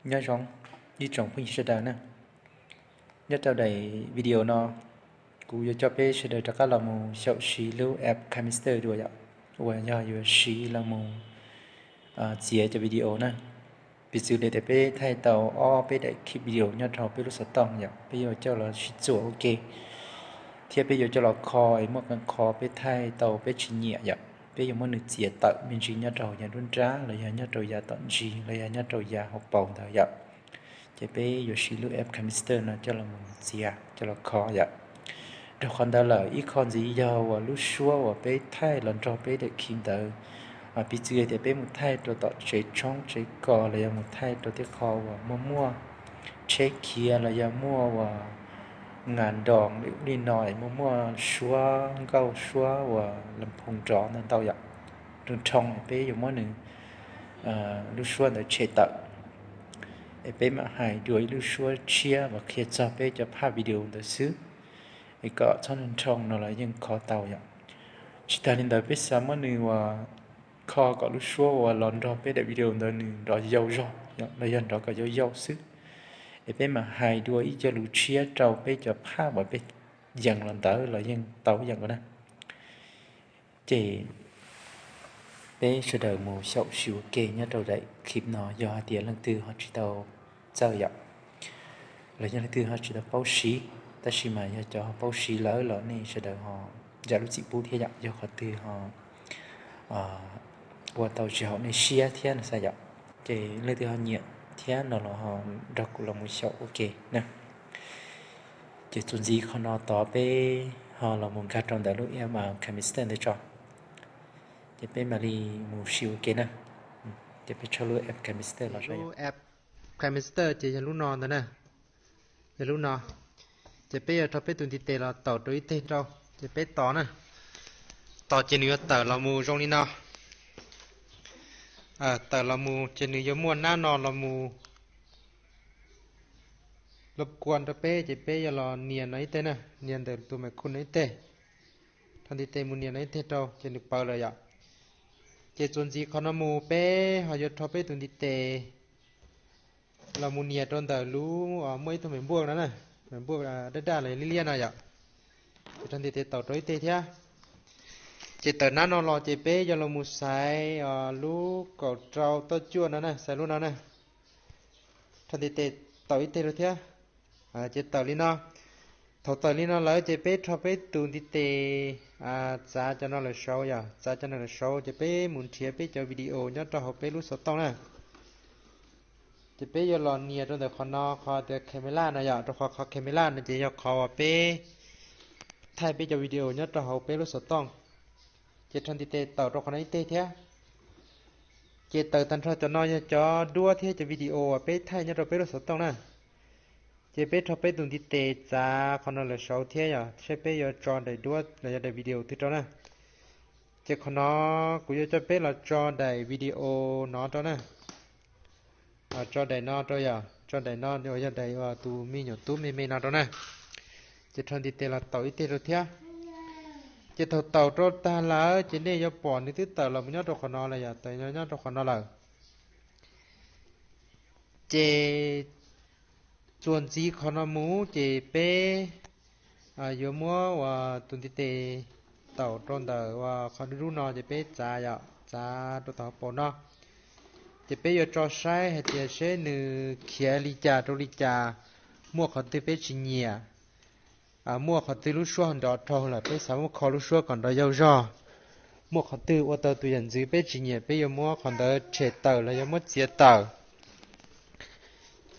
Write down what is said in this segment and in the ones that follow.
Nyob zoo ib tsoom phooj ywg sawv daws na, nyob rau daim video no kuv yuav coj peb sawv daws rov qab los mus xyaum siv lub app KineMaster dua yom, uas yog yuav siv los mus txiav cov video na. Piv txwv li tias peb thaij tau ob peb daim clip video nyob rau peb lub xov tooj yom, peb yuav coj los sib txuam ua ke, thiab peb yuav coj los kho es muaj qee qho peb thaij tau peb tsis nyiam yom, peb yuav muab nws txiav tawm me ntsis nyob rau yav nruab nrab los yog nyob rau yav tom ntsis los yog nyob rau yav hauv paus ntawd yom. Ces peb yuav siv lub app KineMaster no coj los mus txiav coj los kho yom. Dhau qhov ntawd lawm, ib qho ntxiv yog uas lub suab uas peb thaij los nrog peb daim clip ntawd. Piv txwv tias peb mus thaij rau tom tsev tshoob tsev kos los yog mus thaij rau tej qho uas muaj muaj tsheb khiav los yog muaj uas ngas nroos li no es muaj muaj suab nkauj suab uas las phoos nrov ntau ntau yom, nroo nroo, peb yuav muab nws lub suab ntawd tshem tawm es peb mam hais dua ib lub suab tshiab uas qhia txog peb cov phaj video ntawd xwb, es kom txhob nroo nroo no los yeej kho tau yom. Tsis tas li ntawd, peb xav muab nws uas kho kom lub suab uas los nrog peb daim video ntawd nws nrov yau zog los yog nrov kom yau yau xwb, es peb mam hais dua ib co lus tshiab rau peb cov phaj uas peb yees los ntawd los yeej tau yeem na. Ces peb sawv daws mus xyaum siv ua ke nyob rau daim clip no, yog hais tias leej twg ho tsis tau txawj yom, los yog leej twg ho tsis tau paub siv, tab sis mas yog cov ho paub siv lawm los nej sawv daws ho zam lub txim pub thiab yom, yog qhov twg ho ua tau tsis haum nej siab thiab no xav yom. Ces leej twg ho nyiam thiab no los ho nrog kuv los mus xyaum ua ke na. Ces txuas ntxiv qhov no tod peb ho los mus nkag rau ntawm lub app KineMaster ntawd tso, ces peb mam li mus siv ua ke na. Ces peb tso lub app KineMaster los. Lub app KineMaster ces yog lub no ntawd na, yog lub no. Ces peb yuav rho peb tus ntiv tes los taus rau ib teg rau, ces peb tos na. Tos ces nws yuav tawm los mus zoo li no. Tawm los mus ces nws yuav muaj nab no los mus los kua rau peb, ces peb yuav los nias no ib teg na, nias ntawm tus maiv khu no ib teg. Rho ntiv tes mus nias no ib teg rau ces nws pawv lawm yom. Ces txuas ntxiv qhov no mus peb ho yuav rho peb tus ntiv tes los mus nias rau ntawm lub muaj ib tug maiv npuaj no na, maiv npuaj daj daj los yog liab liab no yom. Ces rho ntiv tes taus rau ib teg thiab. Ces tawm nab no los ces peb yuav los mus xaiv lub kaum rau toj cuaj no na, xaiv lub no na. Rho ntiv tes taus ib teg rau thiab. Ces tawm li no. Thaum tawm li no lawm ces peb rho peb tus ntiv tes txav cov no lawm saud yom, txav cov no lawm saud ces peb mus nrhiav peb cov video nyob rau hauv peb lub xov tooj na. Ces peb yuav los nias rau ntawm qhov no, qhov tias camera no yom, rau qhov qhov camera no ces yog qhov uas peb thaij peb cov video nyob rau hauv peb lub xov tooj. Ces rho ntiv tes taus rau qhov no ib teg thiab. Ces tawm tag nrho cov no yog cov duab thiab cov video uas peb thaij nyob rau peb lub xov tooj na. Ces peb rho peb tus ntiv tes txav qhov no lawm saud thiab yom, saib peb yuav tso daim duab los yog daim video twg rau na. Ces qhov no kuv yuav coj peb los tso daim video no rau na. Tso daim no rau yom, tso daim no uas yog daim uas tus me nyuam tub me me no rau na. Ces rho ntiv tes los taus ib teg rau thiab. Ces thaum taus rau tag lawm ces nej yuav pom nws twb tawm los nyob rau qhov no lawm yom, tawm nyob rau qhov no lawm. Ces txuas ntxiv qhov no mus ces peb yuav muab uas tus ntiv tes taus rau ntawm uas qhov dub dub no ces peb txav yom, txav rau tom hauv paus no. Ces peb yuav tso saib hais tias seb nws khiav li cas rau li cas, muaj qhov twg peb tsis nyiam, muaj qhov twg lub suab nrov dhau lawm peb xav muab kho lub suab kom nrov yau zog, muaj qhov twg ua tau tus yam ntxwv peb tsis nyiam peb yuav muab qhov ntawd tshem tawm los yog muab txiav tawm,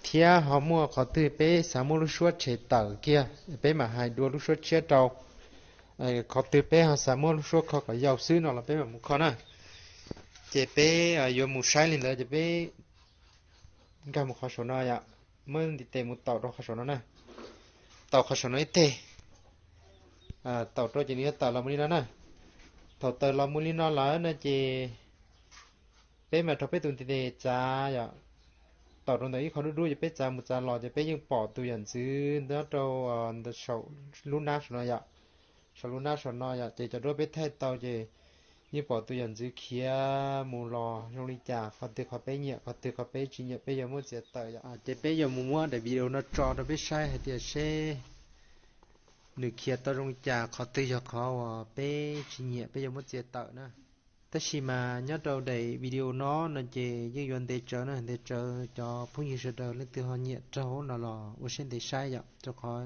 thiab ho muaj qhov twg peb xav muab lub suab tshem tawm kiag peb mam hais dua lub suab tshiab rau. Qhov twg peb ho xav muab lub suab kho kom yau xwb no los peb mam mus kho na. Ces peb yuav mus saib li ntawd ces peb nkag mus qhov saum no yom, muab ntiv tes mus taus rau qhov saum no na. Taus qhov saum no ib teg, taus rau ces nws yuav tawm los mus li no na. Thaum tawm los mus li no lawm no ces peb mam rho peb tus ntiv tes txav yom, taus rau ntawm ib qho dub dub ces peb txav mus txav los ces peb yeej pom tus yam ntxwv nyob rau saum lub nab saum no yom. Saum lub nab saum no yom, ces cov duab peb thaij tau ces Yeej pom tus yam ntxwv khiav mus los zoo li cas, qhov twg qhov peb nyiam, qhov twg qhov peb tsis nyiam, peb yuav muab txiav tawm yom. Ces peb yuav mus muab daim video no tso rau peb saib hais tias seb nws khiav tau zoo li cas, qhov twg yog qhov uas peb tsis nyiam, peb yuav muab txiav tawm na. Tab sis mas nyob rau daim video no no ces yeej yuav ntev tsawv na, ntev tsawv cov phooj ywg sawv daws leej twg ho nyiam raug no los ua siab ntev saib yom, rau qhov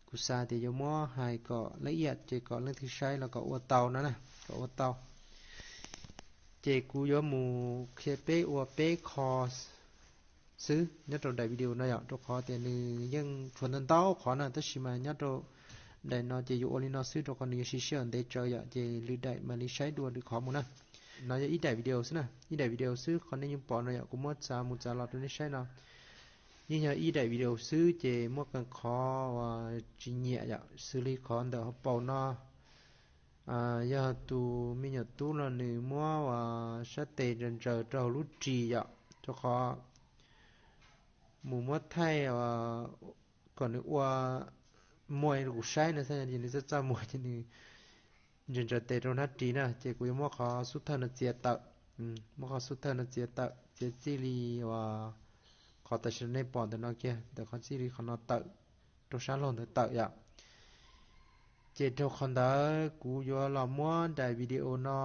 kuv xav tias yuav muab hais kom laj iaj ces kom leej twg saib los kom ua tau no na, kom ua tau. Ces kuv yuav mus qhia peb ua peb qho xwb nyob rau daim video no yom, rau qhov tias nws yeej tshuav ntau ntau qhov na, tab sis mas nyob rau daim no ces yuav ua li no xwb rau qhov nws yuav siv sij hawm ntev tsawv yom, ces lwm daim mam li saib dua lwm qhov mus na. No yog ib daim video xwb na, ib daim video xwb qhov nej yeej pom no yom, kuv muab txav mus txav los rau nej saib no. Yeej yog ib daim video xwb ces muaj qee qhov uas tsis nyiam yom, xws li qhov ntawm hauv paus no, yog tus me nyuam tub los nws muab uas sab tes ntsaws ntsaws rau hauv lub ris yom, rau qhov mus muab thaij kom nws ua muag rau kuv saib no xwb, ces nws txaj txaj muag ces nws ntsaws ntsaws tes rau hnab ris na, ces kuv yuav muab qhov xub thawj no txiav tawm. Muab qhov xub thawj no txiav tawm, txiav txij li uas qhov tam sim no nej pom ntawm no kiag, ntawm qhov txij li qhov no tawm rau sab laug ntawd tawm yom. Ces rau qhov ntawd kuv yuav los muab daim video no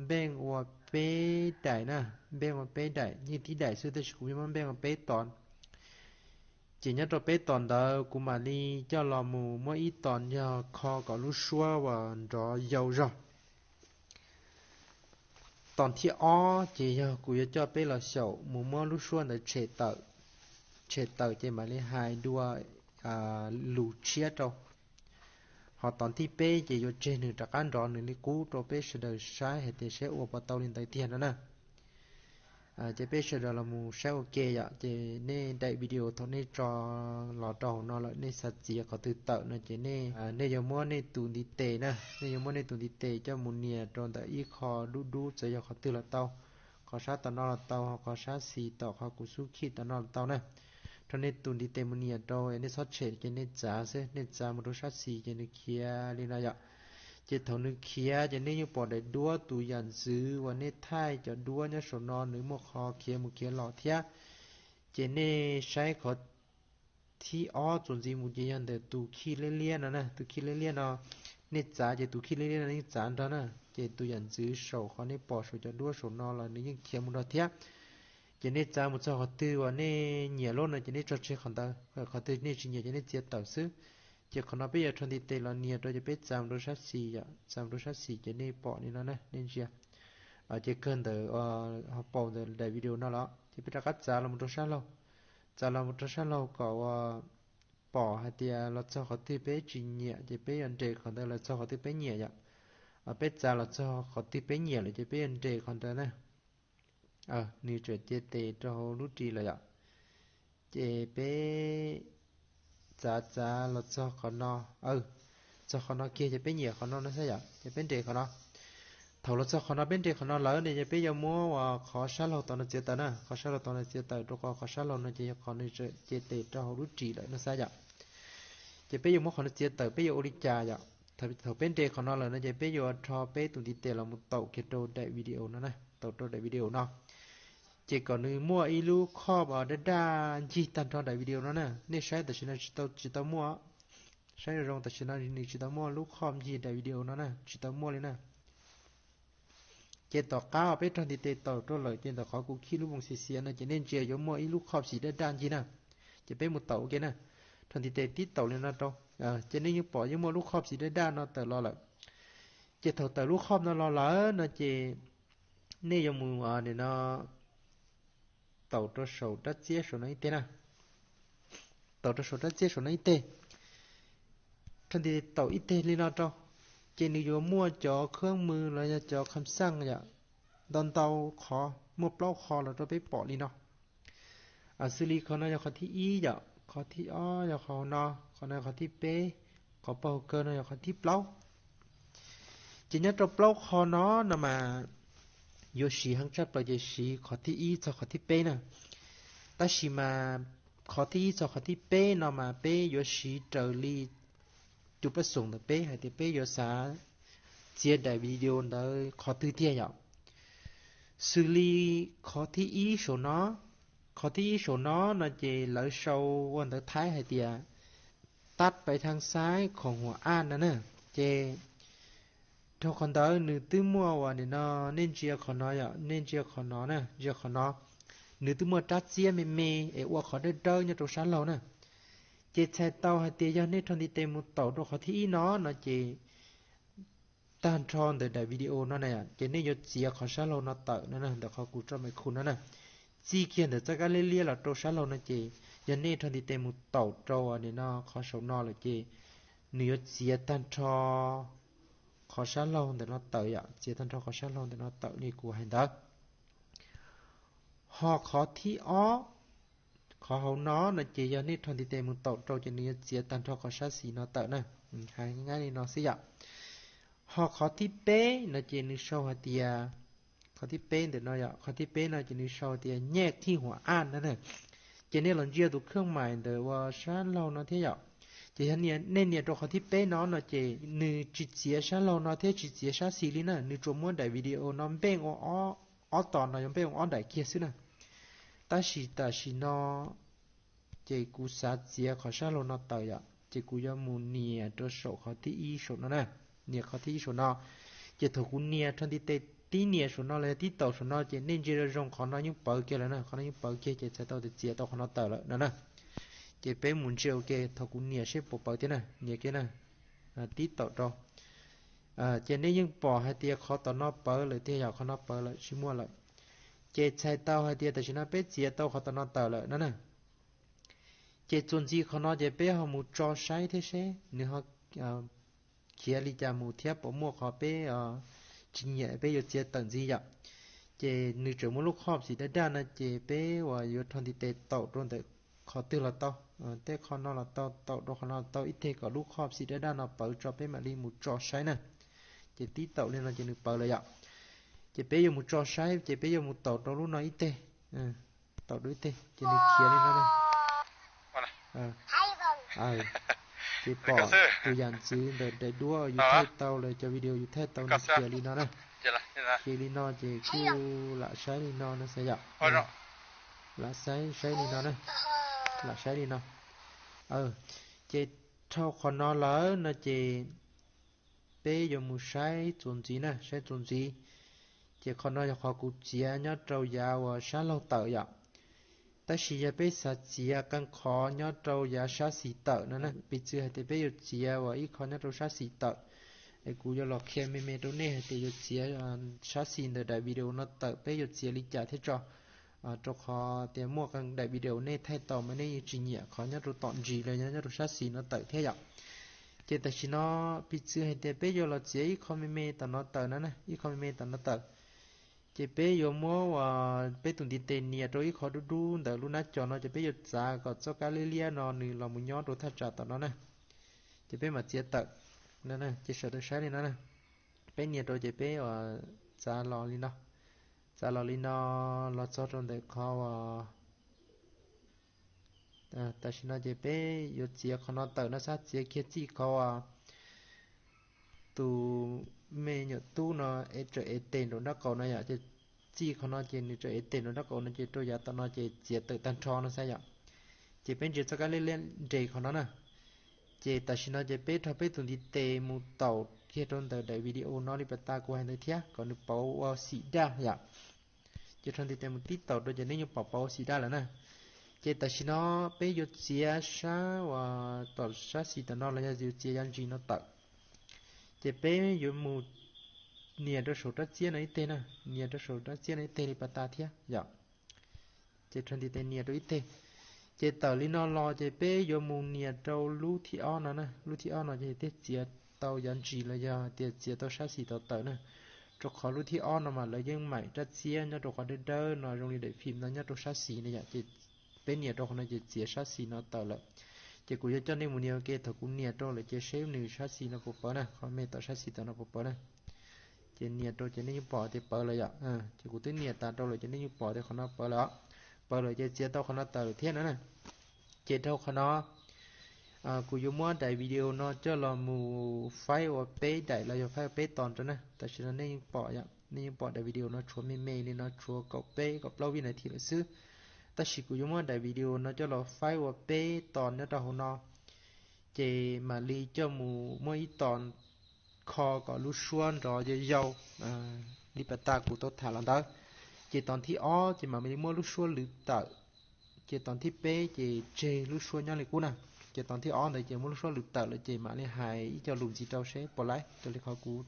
npeej ua peb daim na, npeej ua peb daim, yeej tib daim xwb tab sis kuv yuav muab npeej ua peb ton. Ces nyob rau peb ton ntawd kuv mam li coj los mus muab ib ton yog kho kom lub suab uas nrov yau zog. Ton thib ob ces yog kuv yuav coj peb los xyaum mus muab lub suab ntawd tshem tawm, tshem tawm ces mam li hais dua lus tshiab rau. Ho ton thib peb ces yuav tseg nws rov qab nrov nws li qub rau peb sawv daws saib hais tias saib ua puas tau li ntawd tiag no na. Ces peb sawv daws los mus saib ua ke yom, ces nej daim video thaum nej tso los rau hauv no lawm nej xav txiav qhov twg tawm no ces nej, nej yuav muab nej tus ntiv tes na, nej yuav muab nej tus ntiv tes coj mus nias rau ntawm ib qho dub dub txawm yog qhov twg los tau, qhov sab tom no los tau, qhov sab xis tom qhov kuv xub khij tom no los tau na. Rau nej tus ntiv tes mus nias rau, nej txhob tshem ces nej txav xwb, nej txav mus rau sab xis ces nws khiav li no yom. Ces thaum nws khiav ces nej yeej pom daim duab tus yam ntxwv uas nej thaij cov duab nyob saum no nws muaj qhov khiav mus khiav los thiab. Ces nej saib qhov thib ob txuas ntxiv mus ces yog ntawm tus khij liab liab no na, tus khij liab liab no nej txav ces tus khij liab liab no yeej txav nrog na, ces tus yam ntxwv saum qhov nej pom saum cov duab saum no los nws yeej khiav mus nrog thiab. Ces nej txav mus txog qhov twg uas nej nyiam lub no ces nej tso tseg qhov ntawd, qhov twg nej tsis nyiam ces nej txiav tawm xwb. Ces qhov no peb yuav rho ntiv tes los nias rau ces peb txav mus rau sab xis yom, txav mus rau sab xis ces nej pom li no na, nej ntsia. Ces kawg ntawd ho paus ntawm daim video no los ces peb rov qab txav los mus rau sab laug, txav los mus rau sab laug kom uas pom hais tias los txog qhov twg peb tsis nyiam ces peb yuav nres qhov ntawd, los txog qhov twg peb nyiam yom. Peb txav los txog qhov twg peb nyiam lawm ces peb yuav nres qhov ntawd na. Nws tseem cia tes rau hauv lub ris lawm yom. Ces peb txav txav los txog qhov no, txog qhov no kiag ces peb nyiam qhov no no xwb yom, ces peb nres qhov no. Thaum los txog qhov no peb nres qhov no lawm ne ces peb yuav muab uas qhov sab laug tom no txiav tawm na, qhov sab laug tom no txiav tawm rau qhov, qhov sab laug no ces yog qhov nws tseem cia tes rau hauv lub ris lawm no xwb yom. Ces peb yuav muab qhov no txiav tawm peb yuav ua li cas yom? Thaum peb nres qhov no lawm no ces peb yuav rho peb tus ntiv tes los mus taum kiag rau daim video no na, taum rau daim video no. Ces kom nws muaj ib lub khoj daj daj ncig tag nrho daim video no na. Nej saib tam sim no tsis tau, tsis tau muaj, saib zoo zoo tam sim no nws tsis tau muaj lub khoj ncig daim video no na, tsis tau muaj li na. Ces tom qab uas peb rho ntiv tes taum rau lawm ces ntawm qhov kuv khij lub voos xiav xiav no ces nej ntsia yuav muaj ib lub khoj xim daj daj ncig na. Ces peb mus taum ua ke na, rho ntiv tes tib taum li no rau, ces nej yeej pom yeej muaj lub khoj xim daj daj no tawm los lawm. Ces thaum tawm lub khoj no los lawm no ces nej yuav mus nim no taum rau saum rab txiab saum no ib teg na, taum rau saum rab txiab saum no ib teg, rho ntiv taum ib teg li no rau, ces nws yuav muaj cov khab mws los yog cov kham xaj yom, ntau ntau qhov, muaj plaub qho los rau peb pom li no. Xws li qhov no yog qhov thib ib yom, qhov thib ob yog qhov no, qhov no yog qhov thib peb, qhov pog kaw no yog qhov thib plaub. Ces nyob rau plaub qho no no mas yuav siv heev tshaj plaws ces siv qhov thib ib txog qhov thib peb na. Tab sis mas qhov thib ib txog qhov thib peb no mas peb yuav siv raws li tus pab xoom ntawm peb hais tias peb yuav xav txiav daim video ntawd qhov twg tiag yom. Xws li qhov thib ib saum no, qhov thib ib saum no no ces lawv sau ua ntawv Thaib hais tias tắt bài thăng sai không hua a no na. Ces dhau qhov ntawd nws twb muaj uas nim no, nej ntsia qhov no yom, nej ntsia qhov no na, ntsia qhov no, nws twb muaj rab txiab me me es ua qhov dawb dawb nyob rau sab laug na. Ces txhais tau hais tias yog nej rho ntiv tes mus taum rau qhov thib ib no no ces tag nrho ntawm daim video no na ces nej yuav txiav qhov sab laug no tawm no na, ntawm qhov kuv tso me khu no na. Txij kiag ntawm txoj kab liab liab los rau sab laug no ces yog nej rho ntiv tes mus taum rau nim no qhov saum no lawm ces nws yuav txiav tag nrho qhov sab laug ntawm no tawm yom, txiav tag nrho qhov sab laug ntawm no tawm li kuv hais ntawd. Ho qhov thib ob, qhov hauv no no ces yog nej rho ntiv tes mus taum rau ces nws yuav txiav tag nrho qhov sab xis no tawm na. Hais nqaij li no xwb yom. Ho qhov thib peb no ces nws sau hais tias, qhov thib peb ntawm no yom, qhov thib peb no ces nws sau tias nyiaj thij huam aj no na. Ces nej los ntsia tus khawj mais ntawm uas sab laug no thiab yom. Ces yog nej nias rau qhov thib peb no no ces nws tsis txiav sab laug no thiab tsis txiav sab xis li na, nws tsuas muab daim video no npeej ua ob tos no, yuav npeej ua ob daim kiag xwb na. Tab sis tam sim no ces kuv xav txiav qhov sab laug no tawm yom, ces kuv yuav mus nias rau saum qhov thib ib saum no na. Nias qhov thib ib saum no, ces thaum kuv nias rho ntiv tes tib nias saum no los yog tib taum saum no ces nej ntsia zoo zoo qhov no yeej pawv kiag lawm na, qhov no yeej pawv kiag ces txhais tau tias txiav tau qhov no tawm lawm no na. Ces peb mus ntsia ua ke thaum kuv nias seb puas pawv thiab na, nias kiag na, tib taum rau. Ces nej yeej pom hais tias qhov tom no pawv lawm tiag, yog qhov no pawv lawm tsis muaj lawm. Ces txhais tau hais tias tam sim no peb txiav tau qhov tom no tawm lawm no na. Ces txuas ntxiv qhov no ces peb ho mus tso saib thiab seb nws ho khiav li cas mus thiab puas muaj qhov peb tsis nyiam peb yuav txiav tawm ntxiv yom. Ces nws tseem muaj lub khob xim daj daj no ces peb uas yuav rho ntiv tes taum rau ntawm qhov twg los tau, tej qho no los tau, taum rau qhov no los tau ib teg kom lub khob xim daj daj no pawv tso peb mam li mus tso saib na. Ces tib taum li no ces nws pawv lawm yom. Ces peb yuav mus tso saib, ces peb yuav mus taum rau lub no ib teg, taum rau ib teg ces nws khiav li no na. Ces pom tus yam ntxwv ntawm daim duab yus thaij tau los cov video yus thaij tau nws khiav li no na. Khiav li no ces kuj lam saib li no no xav yom. Lam saib, saib li no na, lam saib li no. Ces dhau qhov no lawm no ces peb yuav mus saib txuas ntxiv na, saib txuas ntxiv. Ces qhov no yog qhov kuv txiav nyob rau yav uas sab laug tawm yom. Tab sis yog peb xav txiav qee qhov nyob rau yav sab xis tawm no na, piv txwv hais tias peb yuav txiav uas ib qho nyob rau sab xis tawm, es kuv yuav los qhia me me rau nej hais tias yuav txiav sab xis ntawm daim video no tawm peb yuav txiav li cas thiab tso. Rau qhov tias muaj qee daim video nej thaij tau mas nej yeej tsis nyiam qhov nyob rau tom ntsis los yog nyob rau sab xis no tawm thiab yom. Ces tam sim no piv txwv hais tias peb yuav los txiav ib qho me me tom no tawm no na, ib qho me me tom no tawm. Ces peb yuav muab uas peb tus ntiv tes nias rau ib qho dub dub ntawm lub nab co no ces peb yuav txav kom txoj kab liab liab no nws los mus nyob rau thaj tsam tom no na. Ces peb mam txiav tawm. Ces sawv daws saib li no na. Peb nias rau ces peb uas txav los li no. Txav los li no los txog rau ntawm qhov uas tam sim no ces peb yuav txiav qhov no tawm no xwb, txiav kiag txij qhov uas tus me nyuam tub no es tseem ev tes nraum nraub qaum no yom, ces txij qhov no ces nws tseem ev tes nraum nraub qaum no ces rau yav tom no ces txiav tawm tag nrho no xwb yom. Ces peb ntsia txoj kab liab liab nres qhov no na. Ces tam sim no ces peb rho peb tus ntiv tes mus taum kiag rau ntawm daim video no li pas tas kuv hais ntawd thiab kom nws pauv ua xim daj yom. Ces rho ntiv tes mus tib taum rau ces nej yeej pom pauv ua xim daj lawm na. Ces tam sim no peb yuav txiav sab uas tom sab xis tom no los yog yuav txiav yav ntsis no tawm. Ces peb yuav mus nias rau saum rab txiab no ib teg na, nias rau saum rab txiab no ib teg li pas tas thiab yom. Ces rho ntiv tes nias rau ib teg. Ces tawm li no los ces peb yuav mus nias rau lub thib ob no na, lub thib ob no ces thiaj txiav tau yav ntsis los yog tias txiav tau sab xis tau tawm na. Rau qhov lub thib ob no mas lawv yeej maim rab txiab nyob rau qhov dawb dawb no zoo li daim phim no nyob rau sab xis no yom, ces peb nias rau qhov no ces txiav sab xis no tawm lawm. Ces kuv yuav coj nej mus nias ua ke thaum kuv nias rau lawm ces seb nws sab xis no puas pawv na, qhov me tom sab xis tom no puas pawv na. Ces nias rau ces nej yeej pom tias pawv lawm yom. Ces kuv twb nias tas rau lawm ces nej yeej pom tias qhov no pawv lawm. Pawv lawm ces txiav tau qhov no tawm lawm thiab no na. Ces dhau qhov no Kuv yuav muab daim video no coj los mus faib ua peb daim los yog faib ua peb ton rau na. Tam sim no nej yeej pom, nej yeej pom daim video no tshuav me me li no, tshuav kaum peb kaum plaub vib nas this lawm xwb. Tab sis kuv yuav muab daim video no coj los faib ua peb ton nyob rau hauv no, ces mam li coj mus muab ib ton kho kom lub suab nrov yau yau li pas tas kuv tau tham los ntawd. Ces ton thib ob ces mam li muab lub suab lwv tawm, ces ton thib peb ces tseg lub suab nyob li qub na. Ces ton thib ob ntawd ces muab lub suab lwv tawm lawm ces mam li hais ib co lus ntxiv rau seb puas laib raws li qhov kuv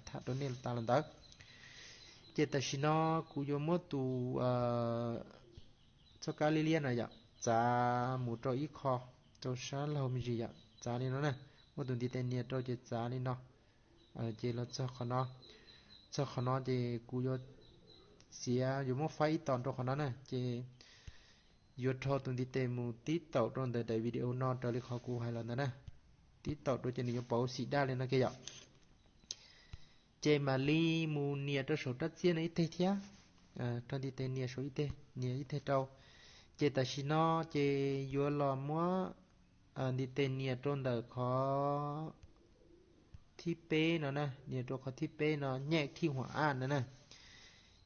tham rau nej tas los ntawd. Ces tam sim no kuv yuav muab tus txoj kab liab liab no yom, txav mus rau ib qho, rau sab laug me ntsis yom, txav li no na. Muab tus ntiv tes nias rau ces txav li no. Ces los txog qhov no, txog qhov no ces kuv yuav txiav, yuav muab faib ib ton rau qhov no na. Ces yuav rho tus ntiv tes mus tib taum rau ntawm daim video no raws li qhov kuv hais los ntawd na. Tib taum rau ces nws yuav pauv xim daj li no kiag yom. Ces mam li mus nias rau saum rab txiab no ib teg thiab. Rho ntiv tes nias saum ib teg, nias ib teg rau. Ces tam sim no ces yuav los muab ntiv tes nias rau ntawm qhov thib peb no na, nias rau qhov thib peb no, nyaj thij huam aj no na.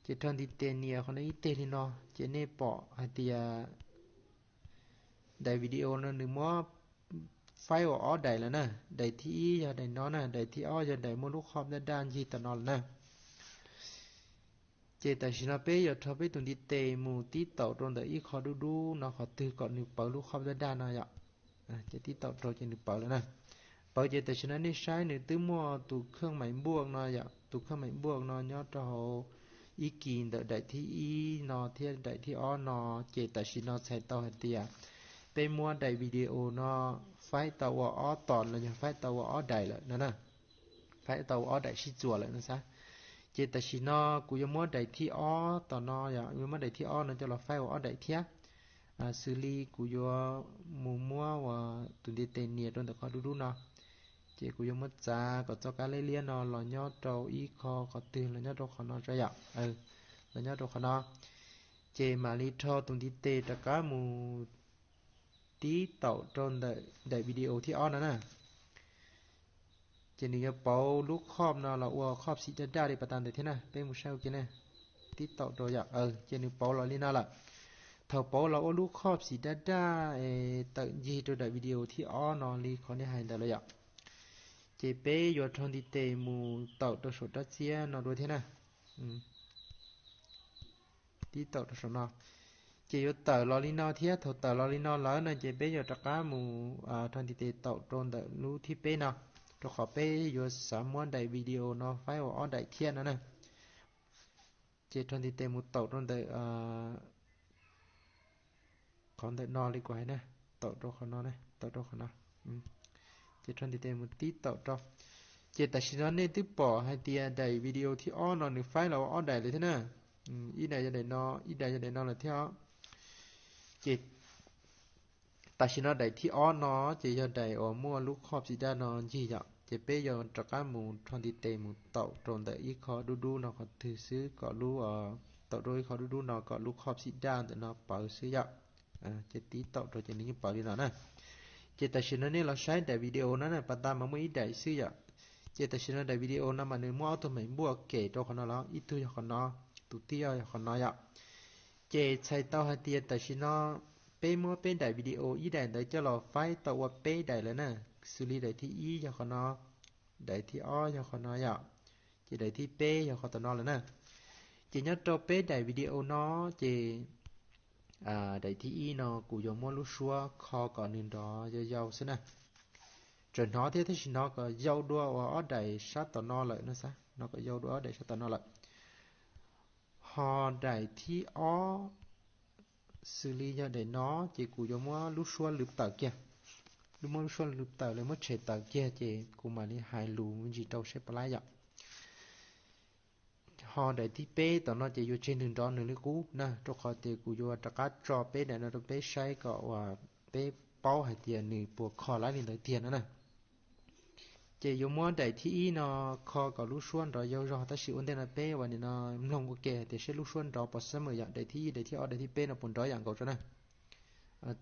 Ces rho ntiv tes nias qhov no ib teg li no ces nej pom hais tias daim video no nws muab faib ua ob daim lawm na. Daim thib ib yog daim no na, daim thib ob yog daim muaj lub khob daj daj ncig tom no lawm na. Ces tam sim no peb yuav rho peb tus ntiv tes mus tib taum rau ntawm ib qho dub dub no qhov twg kom nws pawv lub khob daj daj no yom. Ces tib taum rau ces nws pawv lawm na. Pawv ces tam sim no nej saib nws twb muaj tus kheej maim npuaj no yom, tus kheej maim npuaj no nyob rau hauv ib kis ntawm daim thib ib no thiab daim thib ob no. Ces tam sim no txhais tau hais tias peb muab daim video no faib tau ua ob tom los yog faib tau ua ob daim lawm no na. Faib tau ua ob daim sib txuas lawm no xav. Ces tam sim no kuv yuav muab daim thib ob tom no, yuav muab daim thib ob no coj los faib ua ob daim thiab. Xws li kuv yuav mus muab ua tus ntiv tes nias rau ntawm qhov dub dub no, ces kuv yuav muab txav kom txoj kab liab liab no los nyob rau ib qho qhov twg los nyob rau qhov no tso yom. Los nyob rau qhov no, ces mam li rho tus ntiv tes rov qab mus tib taum rau ntawm daim video thib ob no na. Ces nws yuav pauv lub khob no los ua khob xim daj daj li pas tas ntawd thiab na. Peb mus saib ua ke na. Tib taum rau yom, ces nws pauv los li no lawm. Thaum pauv los ua lub khob xim daj daj es tawm ncig rau daim video thib ob no li qhov nej hais ntawd lawm yom. Ces peb yuav rho ntiv tes mus taum rau saum rab txiab no dua thiab na. Tib taum rau saum no, ces yuav tawm los li no thiab. Thaum tawm los li no lawm no ces peb yuav rov qab mus rho ntiv tes taum rau ntawm lub thib peb no, rau qhov peb yuav xav muab daim video no faib ua ob daim thiab no na. Ces rho ntiv tes mus taum rau ntawm qhov ntawm no li kuv hais na, taum rau qhov no, taum rau qhov no. Ces rho ntiv tes mus tib taum rau. Ces tam sim no nej twb pom hais tias daim video thib ob no nws faib los ua ob daim lawm thiab na. Ib daim yog daim no, ib daim yog daim no lawm thiab os. Ces tam sim no daim thib ob no ces yog daim uas muaj lub khob xim daj no ncig yom. Ces peb yuav rov qab mus rho ntiv tes mus taum rau ntawm ib qho dub dub no qhov twg xwb kom lub, taum rau ib qho dub dub no kom lub khob xim daj ntawm no pawv xwb yom. Ces tib taum rau ces nws yeej pawv li no na. Ces tam sim no nej los saib daim video no na, pas tas mas muaj ib daim xwb yom. Ces tam sim no daim video no mas nws muaj ob tug maim npuaj kem rau qhov no los, ib tug yog qhov no, tus tij yog qhov no yom. Ces txhais tau hais tias tam sim no peb muab peb daim video ib daim ntawd coj los faib tau ua peb daim lawm na. Xws li daim thib ib yog qhov no, daim thib ob yog qhov no yom, ces daim thib peb yog qhov tom no lawm na. Ces nyob rau peb daim video no ces daim thib ib no kuv yuav muab lub suab kho kom nws nrov yau yau xwb na. Tseem hnov thiab tab sis hnov kom yau dua uas ob daim sab tom no lawm no xav, hnov kom yau dua ob daim sab tom no lawm. Ho daim thib ob xws li yog daim no ces kuv yuav muab lub suab lwv tawm kiag. Lub muab lub suab lwv tawm los muab tshem tawm kiag ces kuv mam li hais lus me ntsis rau seb puas laib yom. Ho daim thib peb tom no ces yuav tseg nws nrov nws li qub na, rau qhov tias kuv yuav rov qab tso peb daim no rau peb saib kom uas peb paub hais tias nws puas kho laib li ntawd tiag no na. Ces yuav muab daim thib ib no kho kom lub suab nrov yau zog, tab sis ua ntej no peb ua nim no mloog ua ke hais tias seb lub suab nrov pos xab mem yom, daim thib ib, daim thib ob, daim thib peb no puas nrov yam nkaus tso na.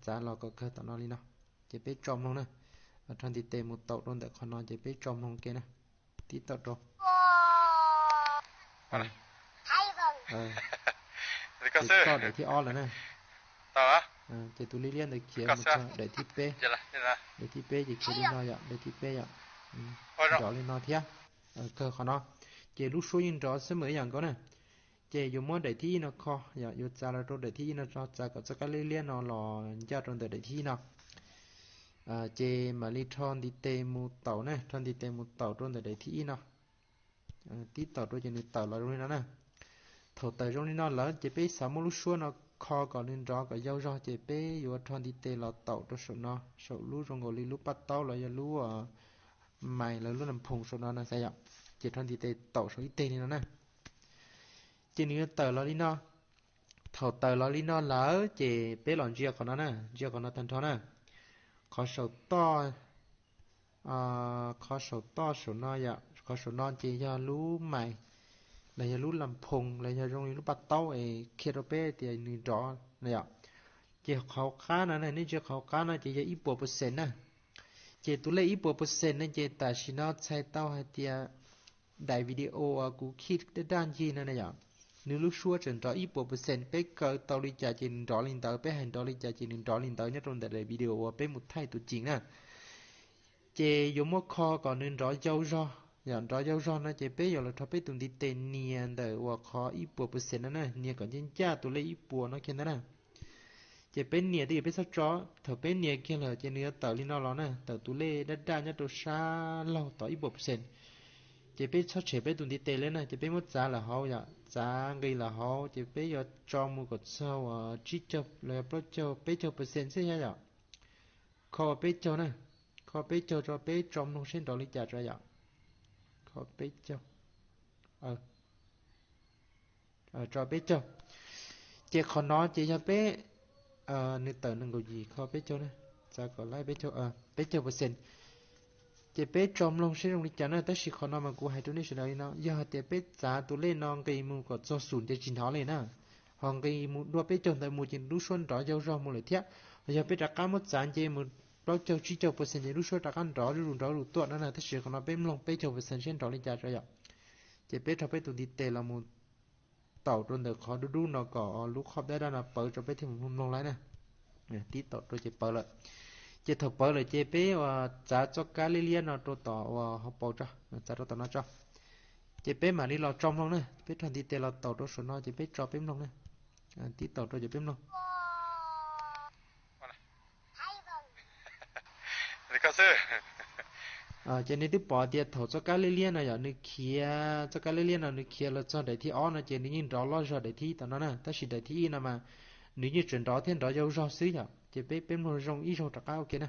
Txav los kom kawg tom no li no. Ces peb tso mloog na. Rho ntiv tes mus taum rau ntawm qhov no ces peb tso mloog ke na. Tib taum rau. Ces tso daim thib ob lawm na. Ces tus liab liab ntawd khiav mus txog daim thib peb. Daim thib peb ces khiav li no yom, daim thib peb yom. Nrov li no thiab. Kawg qhov no. Ces lub suab yeej nrov xwb mas ib yam nkaus na. Ces yuav muab daim thib ib no kho yom, yuav txav los rau daim thib ib no, txav kom txoj kab liab liab no los ncaj rau ntawm daim thib ib no. Ces mam li rho ntiv tes mus taum na, rho ntiv tes mus taum rau ntawm daim thib ib no. Tib taum rau ces nws tawm los zoo li no na. Thaum tawm zoo li no lawm ces peb xav muab lub suab no kho kom nws nrov kom yau zog ces peb yuav rho ntiv tes los taum rau saum no, saum lub zoo nkaus li lub paj taub los yog lub mais los lub las phoos saum no no xav yom. Ces rho ntiv tes taum saum ib teg li no na. Ces nws yuav tawm los li no. Thaum tawm los li no lawm ces peb los ntsia qhov no na, ntsia qhov no tag nrho na. Qhov saum toj, qhov saum toj saum no yom, qhov saum no ces yog lub mais los yog lub las phoos los yog zoo li lub paj taub es qhia rau peb tias nws nrov na yom. Ces qhov qab no na, nej ntsia qhov qab no ces yog ib puas percent na. Ces tus lej ib puas percent no ces tam sim no txhais tau hais tias daim video uas kuv khij daj daj ncig no na yom, nws lub suab tseem nrov ib puas percent, peb kaw tau li cas ces nws nrov li ntawd, peb hais nrov li cas ces nws nrov li ntawd nyob rau ntawm daim video uas peb mus thaij tus ceem na. Ces yuav muab kho kom nws nrov yau zog, yom, nrov yau zog no ces peb yuav los rho peb tus ntiv tes nias ntawm uas qhov ib puas percent no na, nias kom ncaj ncaj tus lej ib puas no kiag ntawd na. Ces peb nias twj ywm peb txhob tso, thaum peb nias kiag lawm ces nws yuav tawm li no los na, tawm tus lej daj daj nyob rau sab laug tod ib puas percent. Ces peb txhob tshem peb tus ntiv tes li na, ces peb muab txav lawm hauv yom, txav nqis lawm hauv ces peb yuav tso mus kom txog uas tsib caug los yog plaub caug peb caug percent xwb thiab yom. Kho peb caug na, kho peb caug tso peb tso mloog seb nrov li cas tso yom. Kho peb caug, tso peb caug. Ces qhov no ces yog peb, nws tawm nees nkaum yim, kho peb caug na, txav kom laib peb caug, peb caug percent. Ces peb tso mloog seb zoo li cas na, tab sis qhov no mas kuv hais rau nej sawv daws li no, yog hais tias peb txav tus lej no nqis mus kom txog xum ces tsis hnov li na, ho nqis mus dua peb caug ntawd mus ces lub suab nrov yau zog mus lawm thiab. Yog peb rov qab muab txav nce mus plaub caug tsib caug percent ces lub suab rov qab nrov zuj zus nrov zuj zus tuaj no na, tab sis qhov no peb mloog peb caug percent seb nrov li cas tso yom. Ces peb rho peb tus ntiv tes los mus taum rau ntawm qhov dub dub no kom lub khob daj daj no pawv tso peb thiaj mus mloog laib na. Tib taum rau ces pawv lawm. Ces thaum pawv lawm ces peb uas txav txoj kab liab liab no rau tom uas hauv paus tso, txav rau tom no tso. Ces peb mam li los tso mloog na, peb rho ntiv tes los taum rau saum no ces peb tso peb mloog na. Tib taum rau ces peb mloog. Ces nej twb pom tias thaum txoj kab liab liab no yom, nws khiav, txoj kab liab liab no nws khiav los txog daim thib ob no ces nws yeej nrov loj zog daim thib ib tom no na, tab sis daim thib ib no mas nws yeej tseem nrov thiab nrov yau zog xwb yom. Ces peb peb mloog zoo ib zaug rov qab ua ke na.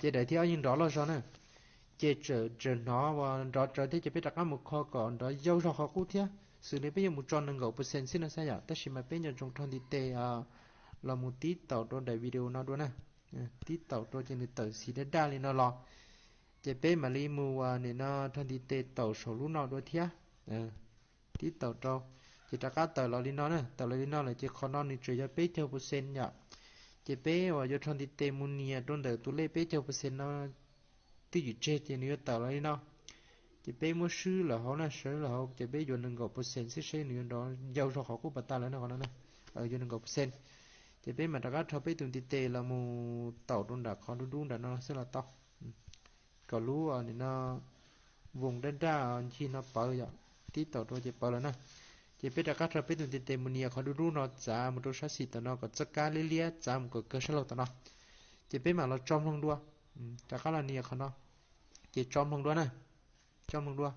Ces daim thib ob yeej nrov loj zog na. Ces tseem hnov uas nrov tsawv thiab ces peb rov qab mus kho kom nrov yau zog qhov qub thiab, xws li peb yuav mus tso nees nkaum percent xwb no xav yom, tab sis mas peb nco ntsoov rho ntiv tes los mus tib taum rau daim video no dua na. Tib taum rau ces nws tawm xim daj daj li no los. Ces peb mam li mus uas nim no rho ntiv tes taum saum lub no dua thiab. Tib taum rau, ces rov qab tawm los li no na, tawm los li no lawm ces qhov no nws tseem yog peb caug percent yom. Ces peb uas yuav rho ntiv tes mus nias rau ntawm tus lej peb caug percent no twj ywm tseg ces nws yuav tawm los li no. Ces peb muab swb lawm hauv na, swb lawm hauv ces peb yuav nees nkaum percent xwb seb nws yuav nrov yau zog qhov qub pas tas lawm no qhov no na. Yuav nees nkaum percent. Ces peb mam rov qab rho peb tus ntiv tes los mus taum rau nram qhov dub dub nram no xwb los tau. Kom lub nim no voos daj daj ncig no pawv yom, tib taum rau ces pawv lawm na. Ces peb rov qab rho peb tus ntiv tes mus nias qhov dub dub no txav mus rau sab xis tom no kom txoj kab liab liab txav mus kom kawg sab laug tom no. Ces peb mam los tso mloog dua. Rov qab los nias qhov no, ces tso mloog dua na. Tso mloog dua.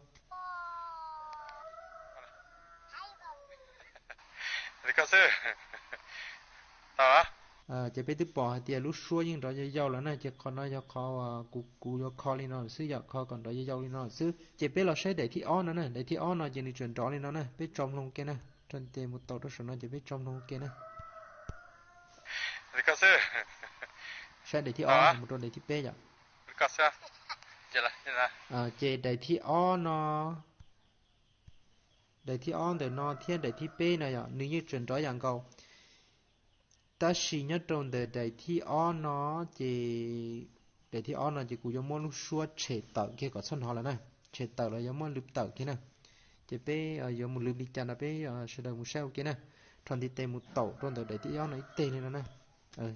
Ces peb twb pom hais tias lub suab yeej nrov yau yau lawm na, ces qhov no yog qhov kuv kuv yuav kho li no xwb yom, kho kom nrov yau yau li no xwb. Ces peb los saib daim thib ob no na, daim thib ob no ces nws tseem nrov li no na, peb tso mloog ke na, rho ntiv tes mus taum rau saum no ces peb tso mloog ke na. Saib daim thib ob mus rau daim thib peb yom. Ces daim thib ob no Daim thib ob ntawm no thiab daim thib peb no yog nws yeej tseem nrov yam nkaus. Tab sis nyob rau ntawm daim thib ob no ces, daim thib ob no ces kuv yuav muab lub suab tshem tawm kiag kom txhob hnov lawm na. Tshem tawm los yuav muab lwv tawm kiag na. Ces peb yuav mus lwv li cas no peb sawv daws mus saib ua ke na. Rho ntiv tes mus taum rau ntawm daim thib ob no ib teg li no na.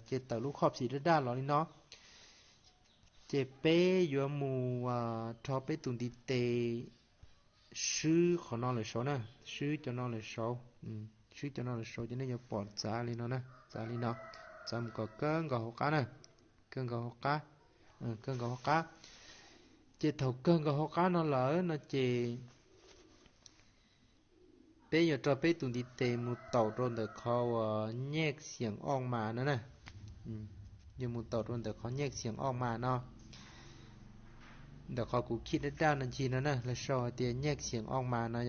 Ces tawm lub khoj psim daj daj los li no. Ces peb yuav mus rho peb tus ntiv tes swb qhov no lawm saud na. Swb cov no lawm saud. Swb cov no lawm saud ces nej yuav pom txav li no na, txav li no. Txav mus kom kawg nkaus hauv qab na. Kawg nkaus hauv qab. Kawg nkaus hauv qab. Ces thaum kawg nkaus hauv qab no lawm no ces peb yuav rho peb tus ntiv tes mus taum rau ntawm qhov uas nyej xiam oj mas no na. Yuav mus taum rau ntawm qhov nyej xiam oj mas no. Ntawm qhov kuv khij daj daj no ncig no na, lawv sau hais tias nyej xiam oj mas no,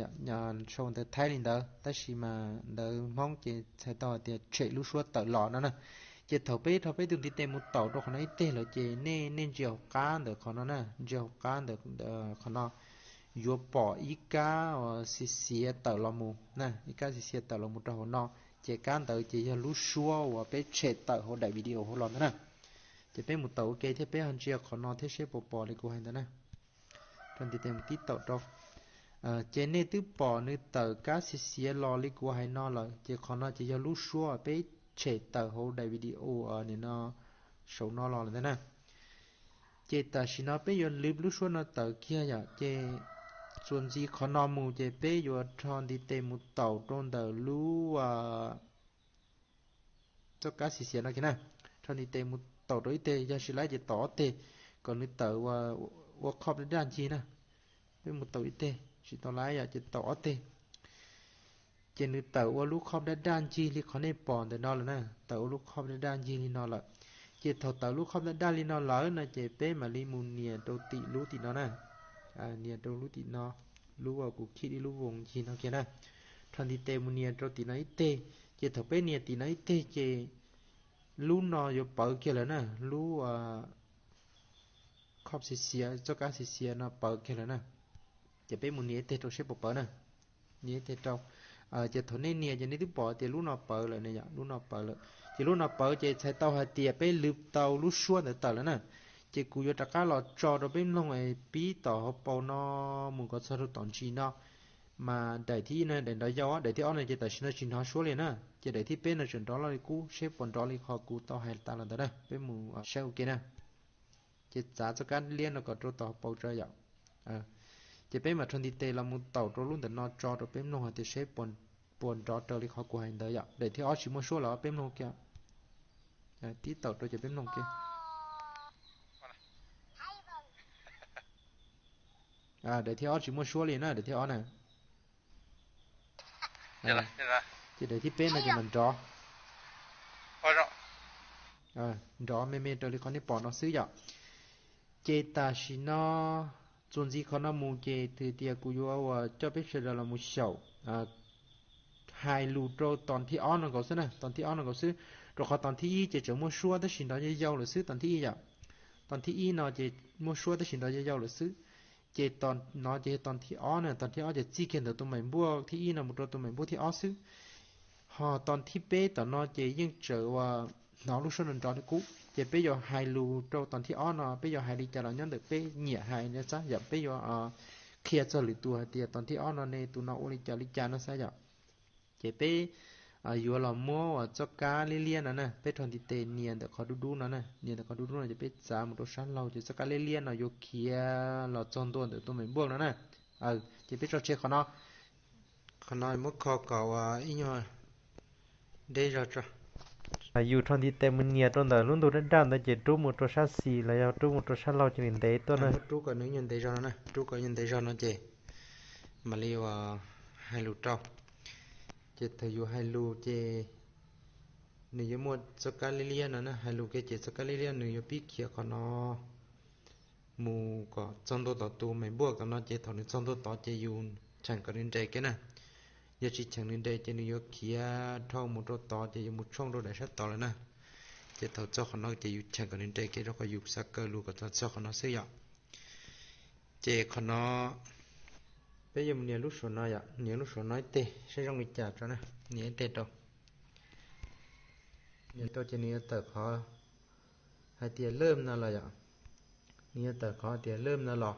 sau ntawv Thaib li ntawd tab sis mas ntawv Hmoob ces txhais tau hais tias tshem lub suab tawm los no na. Ces thaum peb rho peb tus ntiv tes mus taum rau qhov no ib teg lawm ces nej, nej ntsia hauv qab ntawm qhov no na, ntsia hauv qab ntawm qhov no yuav pom ib kab xiav xiav tawm los mus na, ib kab xiav xiav tawm los mus rau hauv no. Ces kab ntawd ces yog lub suab uas peb tshem tawm hauv daim video hauv los ntawd na. Ces peb mus taum ua ke thiab peb ho ntsia qhov no thiab seb puas pom li kuv hais ntawd na. Rho ntiv tes mus tib taum rau. Ces nej twb pom nws tawm kab xiav xiav los li kuv hais no lawm, ces qhov no ces yog lub suab peb tshem tawm hauv daim video nim no saum no los lawm ntag na. Ces tam sim no peb yuav lwv lub suab no tawm kiag yom, ces txuas ntxiv qhov no mus ces peb yuav rho ntiv tes mus taum rau ntawm lub txoj kab xiav xiav no kiag na. Rho ntiv tes mus taum rau ib teg, yog tsis laib ces taum ob teg kom nws tawm ua khob daj daj ncig na. Peb mus taum ib teg tsis tau laib yom, ces taum ob teg. Ces nws tawm ua lub khob daj daj ncig li qhov nej pom ntawm no lawm na, tawm ua lub khob daj daj ncig li no lawm. Ces thaum tawm lub khob daj daj li no lawm no ces peb mam li mus nias rau tim lub tim no na. Nias rau lub tim no, lub uas kuv khij ib lub voos ncig no kiag na. Rho ntiv tes mus nias rau tim no ib teg, ces thaum peb nias tim no ib teg ces lub no yuav pawv kiag lawm na, lub khob xiav xiav, txoj kab xiav xiav no pawv kiag lawm na. Ces peb mus nias ib teg rau seb puas pawv na. Nias ib teg rau. Ces thaum nej nias ces nej twb pom tias lub no pawv lawm ne yom, lub no pawv lawm. Ces lub no pawv ces txhais tau hais tias peb lwv tau lub suab ntawd tawm lawm na. Ces kuv yuav rov qab los tso rau peb mloog pib tom hauv paus no mus kom txog rau tom ntsis no. Mas daim thib ib no daim nrov yau, daim thib ob no ces tam sim no tsis hnov suab li na. Ces daim thib peb no tseem nrov loj li qub, seb puas nrov li qhov kuv tau hais tas los ntawd na. Peb mus saib ua ke na. Ces txav txoj kab liab no kom rau tom hauv paus tso yom. Ces peb mam rho ntiv tes los mus taum rau lub ntawm no tso rau peb mloog hais tias seb puas nrov raws li qhov kuv hais ntawd yom. Daim thib ob tsis muaj suab los peb mloog kiag. Tib taum rau ces peb mloog kiag. Daim thib ob tsis muaj suab li na, daim thib ob na. Ces daim thib peb no ces mam nrov. Nrov me me raws li qhov nej pom no xwb yom. Ces tam sim no txuas ntxiv qhov no mus ces thwm tias kuv yuav uas coj peb sawv daws los mus xyaum hais lus rau tos thib ob no nkaus xwb na, tos thib ob no nkaus xwb. Rau qhov tos thib ib ces tseem muaj suab tab sis nrov yau yau lawm xwb, tos thib ib yom. Tos thib ib no ces muaj suab tab sis nrov yau yau lawm xwb. Ces tos no ces yog tos thib ob na, tos thib ob ces txij kiag ntawm tus maim npuaj thib ib no mus rau tus maim npuaj thib ob xwb. Ho tos thib peb tom no ces yeej tseem uas hnov lub suab nrov nrov li qub. Ces peb yuav hais lus rau tos thib ob no, peb yuav hais li cas los nyob ntawm peb nyiam hais na, yam peb yuav qhia txog lwm tus hais tias tos thib ob no ne tus no ua li cas li cas no xwb yom. Ces peb yuav los muab uas txoj kab liab liab no na, peb rho ntiv tes nias ntawm qhov dub dub no na, nias ntawm qhov dub dub no ces peb txav mus rau sab laug ces txoj kab liab liab no yuav khiav los txog ntua ntawm tus maim npuaj no na. Ces peb tso tseg qhov no, qhov no muab kho kom ib nyuag deb zog tso. Yus rho ntiv tes mus nias rau ntawm lub ntug daj daj ntawd ces rub mus rau sab xis los yog rub mus rau sab laug ces nws ntev tuaj na. Rub kom nws nyuag ntev zog no na, rub kom nyuag ntev zog no ces mam li uas hais lus rau. Ces thaum yus hais lus ces nws yuav muaj txoj kab liab liab no na, hais lus kiag ces txoj kab liab liab nws yuav pib khiav qhov no mus kom txog ntua tom tus maim npuaj tom no ces thaum nws txog ntua tod ces yus cheem kom nws nres kiag na. Yog tsis cheem nws nres ces nws yuav khiav dhau mus rau tod ces yuav mus tshooj rau daim sab tod lawm na. Ces thaum txog qhov no ces yus cheem kom nws nres kiag rau qhov yus xav kaw lus kom txog qhov no xwb yom. Ces qhov no Peb yuav mus nias lub suav no yom, nias lub suav no ib teg saib zoo li cas tso na, nias ib teg rau. Nias rau ces nws yuav tawm qhov hais tias lab no los yom, nws yuav tawm qhov tias lab no los.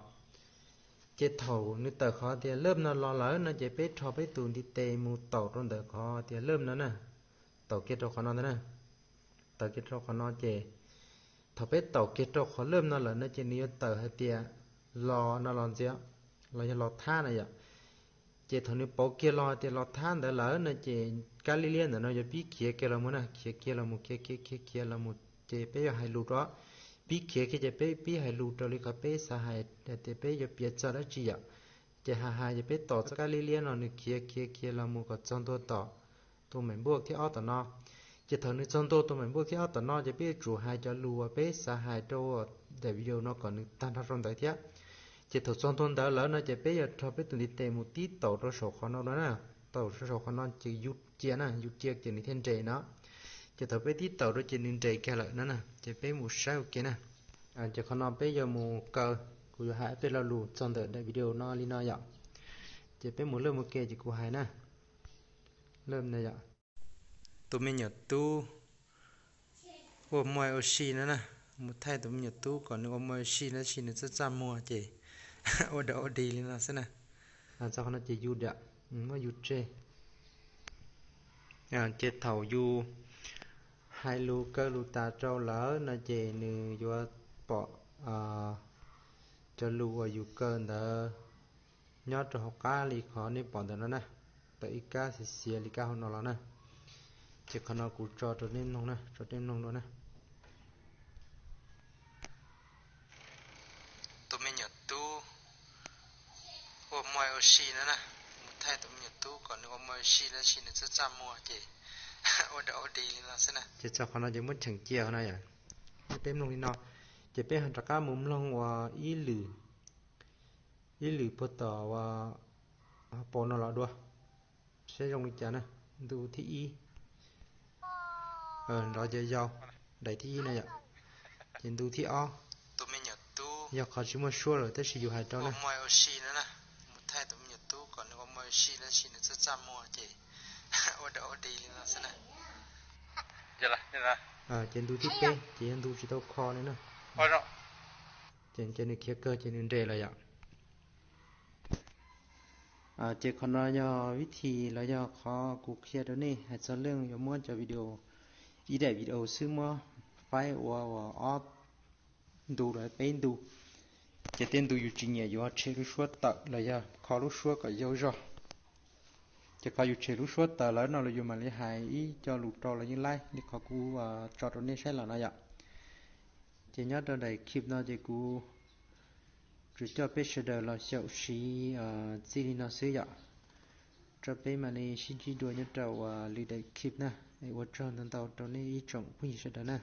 Ces thaum nws tawm qhov tias lab no los lawm no ces peb rho peb tus ntiv tes mus taum rau ntawm qhov tias lab no na, taum kiag rau qhov no ntag na. Taum kiag rau qhov no ces thaum peb taum kiag rau qhov lab no lawm no ces nws yuav tawm hais tias los no los ntxiv, los yog los thab na yom. Ces thaum nws pauv kiag los tias los thab ntawd lawm no ces kab liab liab ntawm no yuav pib khiav kiag los mus na, khiav kiag los mus, khiav khiav khiav khiav los mus, ces peb yuav hais lus rau, pib khiav kiag ces peb pib hais lus raws li qhov peb xav hais tias peb yuav piav txog dab tsi yom. Ces hais hais ces peb tos txoj kab liab liab no nws khiav khiav khiav los mus kom txog ntua tom tus maim npuaj thib ob tom no. Ces thaum nws txog ntua tus maim npuaj thib ob tom no ces peb yuav tsum hais cov lus uas peb xav hais rau daim video no kom nws tag nrho rau ntawd thiab. Ces thaum txog ntua ntawd lawm no ces peb yuav rho peb tus ntiv tes mus tib taum rau saum qhov no dua na, taum rau saum qhov no ces yus cia na, yus cia ces nws thiaj nres no. Ces thaum peb tib taum rau ces nws nres kiag lawm no na, ces peb mus saib ua ke na. Ces qhov no peb yuav mus kaw, kuv yuav hais peb lo lus txog ntawm daim video no li no yom. Ces peb mus laj mus ke ces kuv hais na, laj na yom. Tus me nyuam tub ua muaj ua si no na, mus thaij tus me nyuam tub kom nws ua muaj ua si tab sis nws txaj txaj muag ces ua dog ua dig li no xwb na. Txog qhov no ces yus dam, muab yus tseg. Ces thaum yus hais lus kaw lus tas rau lawm no ces nws yuav pom cov lus uas yus kaw ntawd nyob rau hauv qab li qhov nej pom ntawm no na, tawm ib kab xiav xiav li kab hauv no los na. Ces qhov no kuv tso rau nej mloog na, tso nej mloog dua na. Tus me nyuam tub ua muaj ua si no na, mus thaij tus me nyuam tub kom nws ua muaj ua si tab sis nws txaj txaj muag ces ua dog ua dig li no xwb na. Ces txog qhov no ces muab cheem cia qhov no yom, muab peb mloog li no. Ces peb ho rov qab mus mloog ua ib lwm, ib lwm puag tom uas paus no los dua, saib zoo li cas na. Ntu thib ib, nrov yau yau, daim thib ib na yom. Ces ntu thib ob, yog qhov tsis muaj suab lawm tab sis yus hais rau na. Ces ntu thib peb ces yog ntu tsis tau kho li na. Ces nws khiav kawg ces nws nres lawm yom. Ces qhov no yog vib thim los yog qhov kuv qhia rau nej hais txog leej yuav muab cov video, ib daim video xwb muab faib ua ua ob ntu los peb ntu. Ces tej ntu yus tsis nyiam yus ho tshem lub suab tawm los yog kho lub suab kom yau zog. Ces qhov yus tshem lub suab tawm lawm no los yus mam li hais ib co lus rau los yeej laib li qhov kuv tso rau nej saib los no yom. Ces nyob rau daim clip no ces kuv tsuas coj peb sawv daws los xyaum siv txij li no xwb yom. Rau peb mam li sib ntsib dua nyob rau uas lwm daim clip na. Es ua tsaug ntau ntau rau nej ib tsoom phooj ywg sawv daws na.